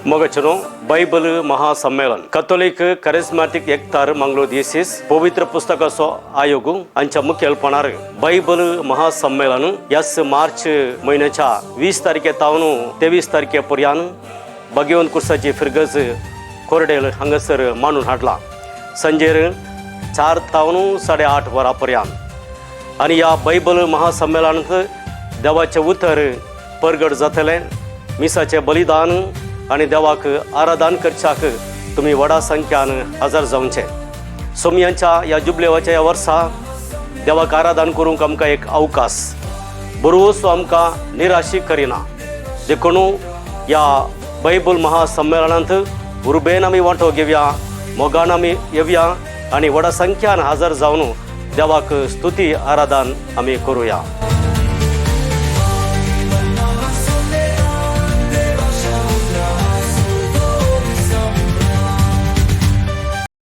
मोगाचेनो, Bible महासंमेलन, कथोलीक करिस्मॅटीक एकतार Mangalore दियसीस, पवित्र पुस्तकाचो आयोग हांच्या मुखेलपणार बायबल महासंमेलन याच मार्च म्हयन्याच्या 20 तारखे तावन 23 तारखे पर्यंत भगवंत कुर्साची फिरगज, कोरडेल हांगासर मांडून हाडला, संजेर 4 तावन 8:30 वरां पर्यंत. आनी ह्या बायबल महासंमेलनांत देवाचें उतर परगट जातलें. मिसाचें बलिदान आनी देवाक आराधन करच्याक तुमी व्हडा संख्यान हजर जावचें. सोमयांच्या ह्या जुबलेवाच्या ह्या वर्सा देवाक आराधन करूंक आमकां एक अवकाश बरोसो आमकां निराशी करिना. देखून ह्या बायबल महासंमेलनांत उर्बेन आमी वांटो घेवया, मोगान आमी येवया आनी व्हडा संख्यान हजर जावन देवाक स्तुती आराधन आमी करुया.